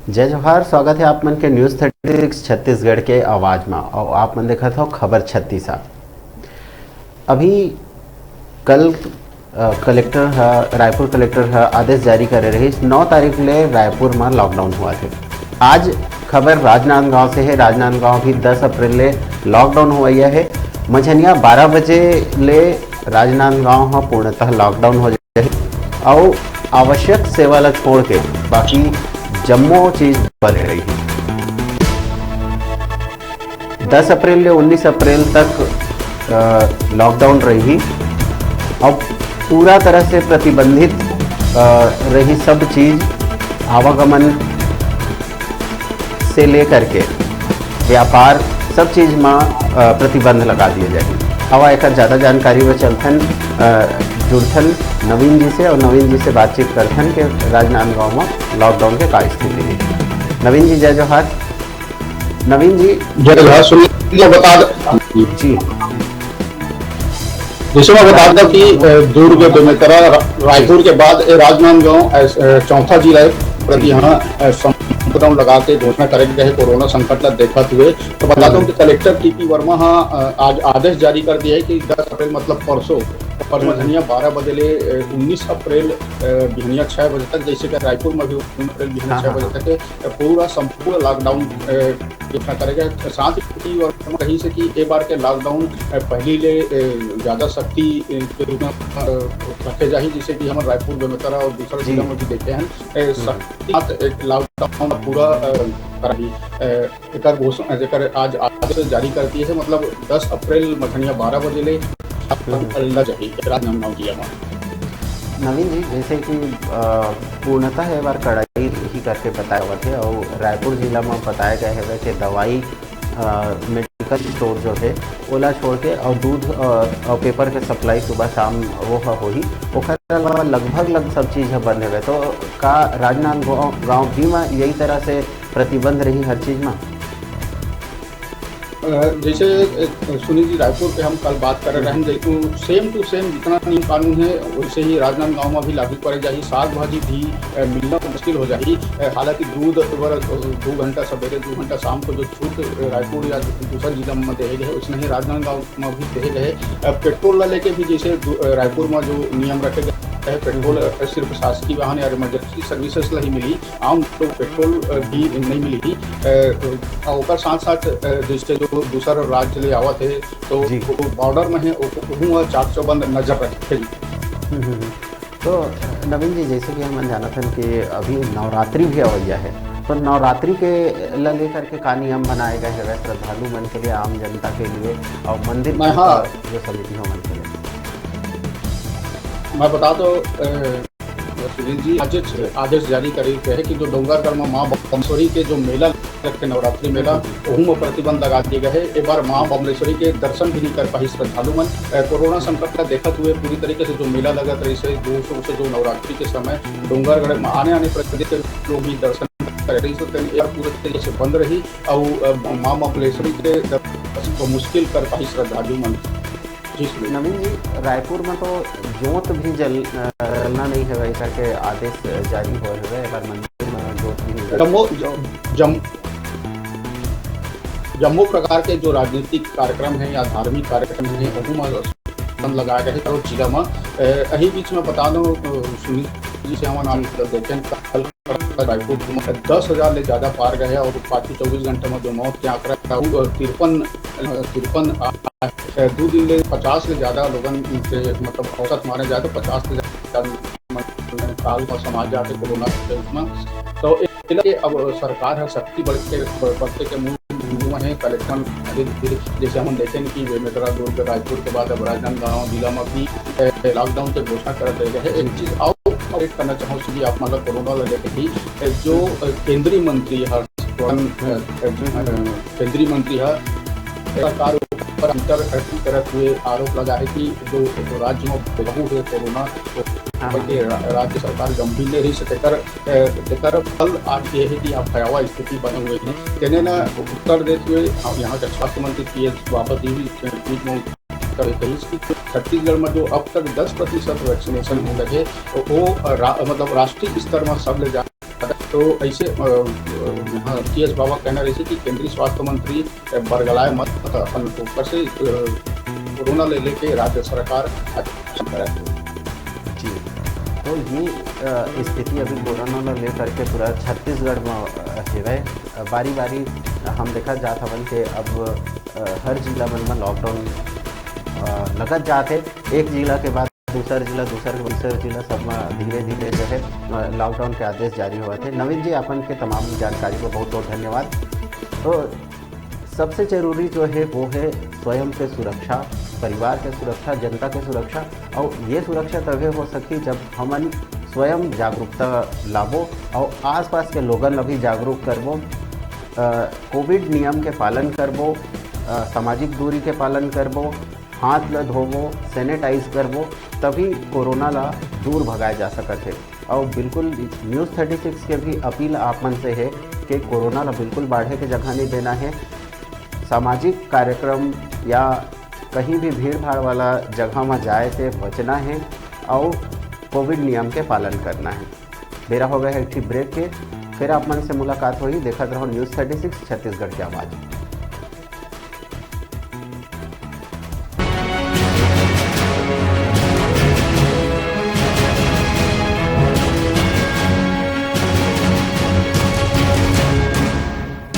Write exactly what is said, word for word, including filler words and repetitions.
जय जोहार, स्वागत हे आप मन के News Thirty Six छत्तीसगढ़ के आवाज म। अउ आप मन देखत हव खबर छत्तीसा। अभी कल, अ, कलेक्टर ह, रायपुर कलेक्टर ह आदेश जारी करे रहिस, नौ तारीख ले रायपुर म lockdown होवत हे। आज खबर राजनांदगांव से हे। राजनांदगांव भी दस अप्रैल ले lockdown होवइया हे। मझनिया बारह बजे ले राजनांदगांव ह पूर्णतः lockdown हो जाही अउ आवश्यक सेवा ल छोड़ के बाकी जम्मो चीज बंद रही। दस अप्रैल ले उन्नीस अप्रैल तक, अ, lockdown रही। अब पूरा तरह से प्रतिबंधित, अ, रही सब चीज, आवागमन से लेकर के व्यापार, सब चीज म, अ, प्रतिबंध लगा दिए जाही। आवा एकर ज्यादा जानकारी बर चलथन, अ, जुड़थन नवीन जी से अउ नवीन जी से बातचीत करथन के राजनांदगांव म lockdown के का स्थिति हे। नवीन जी, जय जोहार। नवीन जी। जय जोहार। सुनील जी, बता द- जी। जैसे मैं बता दूं कि, अ, दुर्ग, बेमेतरा, रा-, रायपुर के बाद ए राजनांदगांव, अ, अ, चौथा जिला हे, प्रति जी। यहाँ, अ, lockdown लगा के घोषणा करे गए हे कोरोना संकट ला देखत हुए। तो बता दूं हम्म। कि कलेक्टर टीपी वर्मा हा, अ, आज आदेश जारी कर दिया है कि दस अप्रैल मतलब परसों, परसों हम्म। मझनिया बारह बजे ले, अ, उन्नीस अप्रैल, अ, बिहनिया छह बजे तक, जैसे कि रायपुर में भी उन्नीस अप्रैल बिहनिया हाँ, छह हाँ, बजे हाँ। तक, अ, पूरा संपूर्ण lockdown, अ, घोषणा करे गए। साथ ही वर्मा कही से कि ए बार के lockdown, अ, पहली ले, अ, ज्यादा सख्ती, अ, के रूप में, अ, रखे जाही, जैसे कि हमर रायपुर, बेमेतरा और दूसरा जी। जिला में भी देखे हैं। ए, हम्म। सख्ती के साथ एक lockdown पूरा, अ, करा दी। अ, एकर घोषणा, जेकर आज आदेश जारी कर दिए हे, मतलब दस अप्रैल मझनिया बारह बजे ले हम्म। लग जाही राजनांदगांव जिला में। नवीन जी, जैसे कि, अ, पूर्णतः ए बार कड़ाई ही करके बताए जावत हे अउ रायपुर जिला में बताए गए हवे कि दवाई, अ, medical store जो हे, ओला छोड़ के अउ दूध, अ, अउ paper के supply सुबह शाम वो ह होही। ओखर अलावा लगभग लग सब चीज ह बंद हवे। तो का राजनांदगांव, गांव भी म यही तरह से प्रतिबंध रही हर चीज म? अ, जैसे, अ, सुनील जी, रायपुर पे हम कल बात करे हम्म। रहेन, जैसे same to same जितना नियम कानून हे, वैसे ही राजनांदगांव में भी लागू करे जाही। साग भाजी भी, अ, मिलना मुश्किल हो जाही। अ, हालांकि दूध बर, अ, दो घंटा सवेरे, दो घंटा शाम को जो छूट, अ, रायपुर या दूसरा जिला में देहे गए हे, वैसने ही राजनांदगांव में भी देहे गए हे। अ, petrol ला लेके भी जैसे दू-, अ, रायपुर में जो नियम रखे गए हे, petrol, हम्म। अ, सिर्फ शासकीय वाहन या emergency services ला ही मिली, आम लोग petrol, अ, भी नहीं मिली। अ, अ, ओकर साथ साथ, अ, जैसे जो दूसर राज्य ले आवत हे, तो जी। वो border में हे, वो, वो चाक चौबंद नजर रखे। हम्म, हम्म, हम्म। तो नवीन जी, जैसे कि हमन जानत हन कि अभी नवरात्रि भी अवइया हे, तो नवरात्रि के ला लेकर के का नियम बनाए गए हवे श्रद्धालु मन के लिए, आम जनता के लिए और मंदिर मैं, के हाँ। जो समिति हो मन के लिए? मैं बता दो, अ, सुनील जी, आज जी। आदेश जारी करे गए हे कि जो डोंगरगढ़ में माँ बम्लेश्वरी के जो मेला लगथे, नवरात्रि मेला, हम्म। ओहू में प्रतिबंध लगा दिए गए हे। ए बार माँ बम्लेश्वरी के दर्शन भी नहीं कर पाही श्रद्धालु मन। अ, कोरोना संकट का देखत हुए पूरी तरीके से जो मेला लगत रहिस हे, दो सौ से जो नवरात्रि के समय डोंगरगढ़ में आने, आने प्रदेश के लोग भी दर्शन करे रहिस हे, तो ए बार पूरे तरीके से बंद रही। अउ, अ, माँ बम्लेश्वरी के दर्शन को मुश्किल कर पाही श्रद्धालु मन। जी, सुनील। नवीन जी, रायपुर में तो जोत भी जल-, अ, जलना नहीं हवे, ऐसा के आदेश जारी होए हवे, एकर मंदिर में जोत भी नहीं जल- जम्मो, ज-, जम-, जम्मो प्रकार के जो राजनीतिक कार्यक्रम हे या धार्मिक कार्यक्रम हे, ओहू में प्रतिबंध लगाए गए हे चारों जिला में। अ, एही बीच में बता दो, अ, सुनील जी से हमन आप जी। देखें, कल रायपुर में दस हजार ले ज्यादा पार गए हे और पाछू चौबीस घंटा में जो मौत के आंकड़ा हे, वो तिरपन, अ, तिरपन आ, अ, दो दिन ले पचास ले ज्यादा लोगन के, मतलब, औसत माने जाए तो पचास ले ज्यादा साल में समाज जाते कोरोना के रूप में। तो ए-, एला के अब सरकार ह सख्ती बढ़ के, बढ़-, बढ़ते के मूल बिंदु में हे। कलेक्टर धीरे-धीरे, जैसे हम देखें कि बेमेतरा, दुर्ग, रायपुर के बाद अब राजनांदगांव जिला में भी, अ, lockdown के घोषणा कर दे गए हे। एक चीज और update करना चाहूँ कि आप, मतलब, कोरोना ला लेके भी, अ, जो, अ, केंद्रीय मंत्री हर्षवर्धन, अ, अ, अ, केंद्रीय मंत्री ह सरकार ऊपर अंतर करत हुए आरोप लगा हे कि जो राज्य में बेकाबू हे कोरोना, तो हाँ, हाँ। के रा-, राज्य सरकार गंभीर ले रही से तेकर, अ, तेकर फल आज ये हे कि अब भयावह स्थिति बने हुए हे। तेने न उत्तर देते हुए यहाँ के स्वास्थ्य मंत्री पीएस बापट जी भी ट्वीट में उत्तर कहिस कि छत्तीसगढ़ में जो अब तक दस प्रतिशत vaccination हो लगे, वो रा-, मतलब, राष्ट्रीय स्तर में सबले ज्यादा तो ऐसे, अ, अ, यहाँ टीएस बाबा कहना रहिसे कि केंद्रीय स्वास्थ्य मंत्री, अ, बरगलाए मत, अपन ऊपर से, अ, कोरोना ले लेके राज्य सरकार अच्छा करत हे। जी, तो ये, अ, स्थिति अभी कोरोना ला लेकर के पूरा छत्तीसगढ़ में, अ, हेवय। अ, बारी-बारी हम देखत जात हवन कि अब, अ, हर जिला मन में लॉकडाउन, अ, लगत जात हे। एक जिला के बाद दूसर जिला, दूसर के बाद दूसर जिला, सब में धीरे-धीरे जो है, अ, लॉकडाउन के आदेश जारी होवत हे। नवीन जी, अपन के तमाम जानकारी को बहुत-बहुत धन्यवाद। तो सबसे जरूरी जो है वो है स्वयं के सुरक्षा, परिवार के सुरक्षा, जनता के सुरक्षा। और ये सुरक्षा तभे हो सकही जब हमन स्वयं जागरूकता लाबो और आसपास के लोगन ला भी जागरूक करबो। अ, कोविड नियम के पालन करबो, अ, सामाजिक दूरी के पालन करबो, हाथ ला धोबो, सैनिटाइज करबो, तभी कोरोना ला दूर भगाए जा सकत हे। और बिल्कुल न्यूज़ थर्टी सिक्स के भी अपील आप मन से है कि कोरोना ला बिल्कुल बाढ़े के जगह नहीं देना है। सामाजिक कार्यक्रम या कहीं भी भीड़ भाड़ वाला जगह में जाए से बचना है और कोविड नियम के पालन करना है। बेरा हो गया है एक ठी ब्रेक के, फिर आप मन से मुलाकात होही। देखत रहो न्यूज़ थर्टी सिक्स छत्तीसगढ़ की आवाज़।